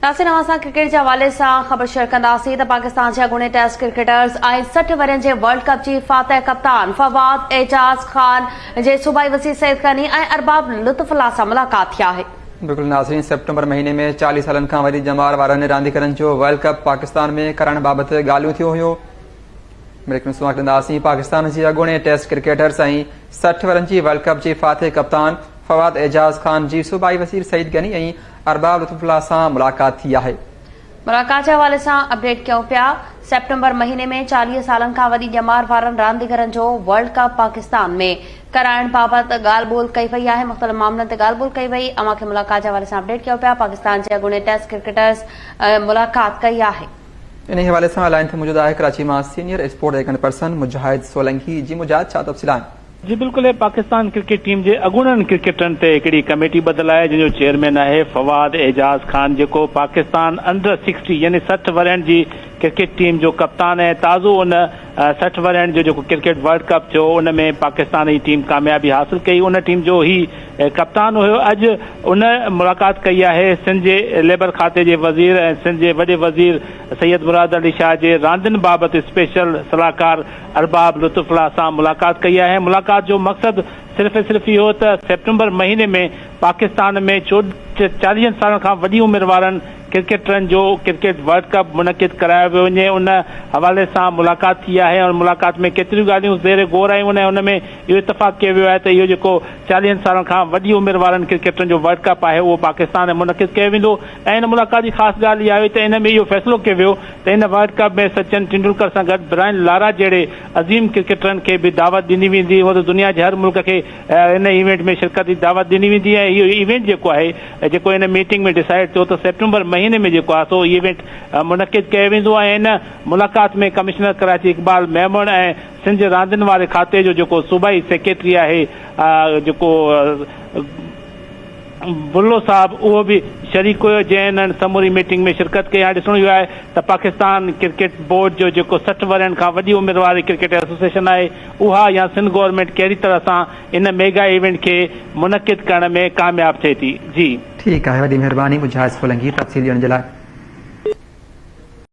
ناصر اوهان سان ڪرڪيٽ جي حوالي سان خبر شيئر ڪنداسين ته پاڪستان جي اڳوڻي ٽيسٽ ڪرڪيٽرز ۽ 60 ورهين جي ورلڊ ڪپ جي فاتح ڪپتان فواد اعجاز خان جي صوبائي وزير سعيد غني ۽ ارباب لطف الله سان ملاقات ٿي آهي. بلڪل ناظرين سيپٽمبر مهيني ۾ 40 سالن کان وڏي ڄمار وارن رانديگرن جو ورلڊ ڪپ پاڪستان ۾ ڪرائڻ بابت ڳالهيون ٿيون هيون. بريڪ نيوز اوهان کي ڏينداسين پاڪستان جي اڳوڻي ٽيسٽ ڪرڪيٽرز ۽ 60 ورهين جي ورلڊ ڪپ جي فاتح ڪپتان فواد اعجاز خان جي صوبائي وزير سعيد غني ۽ ارباب لطف الله سان ملاقات ٿي آهي. ملاقات جي حوالي سان اپڊيٽ ڪيون پيا، سيپٽمبر مهيني ۾ 40 سالن کان وڏي ڄمار وارن رانديگرن جو ورلڊ ڪپ پاڪستان ۾ ڪرائڻ بابت ڳالهه ٻولهه ڪئي وئي آهي، مختلف معاملن تي ڳالهه ٻولهه ڪئي وئي، اوهان کي ملاقات جي حوالي سان اپڊيٽ ڪيون پيا، پاڪستان جي اڳوڻي ٽيسٽ ڪرڪيٽرز ملاقات ڪئي آهي. انهي حوالي سان لائين تي موجود آهي ڪراچي مان senior sport agent person Mujahid Solangi, جي مجاهد ڇا تفصيل آهن؟ جي بلڪل هي پاڪستان ڪرڪيٽ ٽيم جي اڳوڻن ڪرڪيٽرن تي هڪڙي ڪميٽي ٻڌل آهي جنهن جو چيئرمين آهي فواد اعجاز خان جيڪو پاڪستان انڊر سڪسٽي يعني 60 ورهين جي ڪرڪيٽ ٽيم جو ڪپتان ۽ تازو ان 60 ورهين جو جيڪو ڪرڪيٽ ورلڊ ڪپ ٿيو ان ۾ پاڪستان جي ٽيم ڪاميابي حاصل ڪئي ان ٽيم جو هي ڪپتان هيو اڄ ان ملاقات ڪئي آهي سنڌ جي ليبر کاتي جي وزير ۽ سنڌ جي وڏي وزير سيد مراد علي شاهه جي راندين بابت اسپيشل صلاحڪار ارباب لطف الله سان ملاقات ڪئي آهي، ملاقات جو مقصد صرف ۽ صرف اهو ته سيپٽمبر مهيني ۾ پاڪستان ۾ چاليهن سالن کان وڏي عمر وارن ڪرڪيٽرن جو ڪرڪيٽ ورلڊ ڪپ منعقد ڪرايو ويو وڃي ان حوالي سان ملاقات ٿي آهي ۽ ملاقات ۾ ڪيتريون ڳالهيون زير غور آيون ۽ ان ۾ اهو اتفاق ڪيو ويو آهي ته اهو جيڪو چاليهن سالن کان وڏي عمر وارن ڪرڪيٽرن جو ورلڊ ڪپ آهي اهو پاڪستان ۾ منعقد ڪيو ويندو ۽ ان ملاقات جي خاص ڳالهه اها هئي ته ان ۾ اهو فيصلو ڪيو ويو ته ان ورلڊ ڪپ ۾ سچن ٽنڊولڪر سان گڏ برائن لارا جهڙي عظيم ڪرڪيٽرن کي به دعوت ڏني ويندي. هونء ته دنيا جي هر ملڪ کي ان ايونٽ ۾ شرڪت جي دعوت ڏني ويندي ۽ اهو ايونٽ جيڪو آهي جيڪو ان ميٽنگ ۾ ڊسائيڊ ٿيو ته سيپٽمبر مهيني ۾ جيڪو آهي سو ايونٽ منعقد ڪيو ويندو ۽ ان ملاقات ۾ ڪمشنر ڪراچي اقبال ميمڻ ۽ سنڌ جي راندين واري کاتي جو جيڪو صوبائي سيڪريٽري آهي جيڪو بلو صاحب اهو به شريڪ هيو جنهن انهن سموري ميٽنگ ۾ شرڪت ڪئي. هاڻي ڏسڻو اهو آهي ته پاڪستان ڪرڪيٽ بورڊ جو جيڪو 60 ورهين کان وڏي عمر واري ڪرڪيٽ ايسوسيئيشن آهي اها يا سنڌ گورنمينٽ ڪهڙي طرح سان ان ميگا ايونٽ کي منعقد ڪرڻ ۾ ڪامياب ٿئي ٿي. جي. ٺيڪ آهي وڏي مهرباني مجاهد سولنگي تفصيل ڏيڻ جي لاء.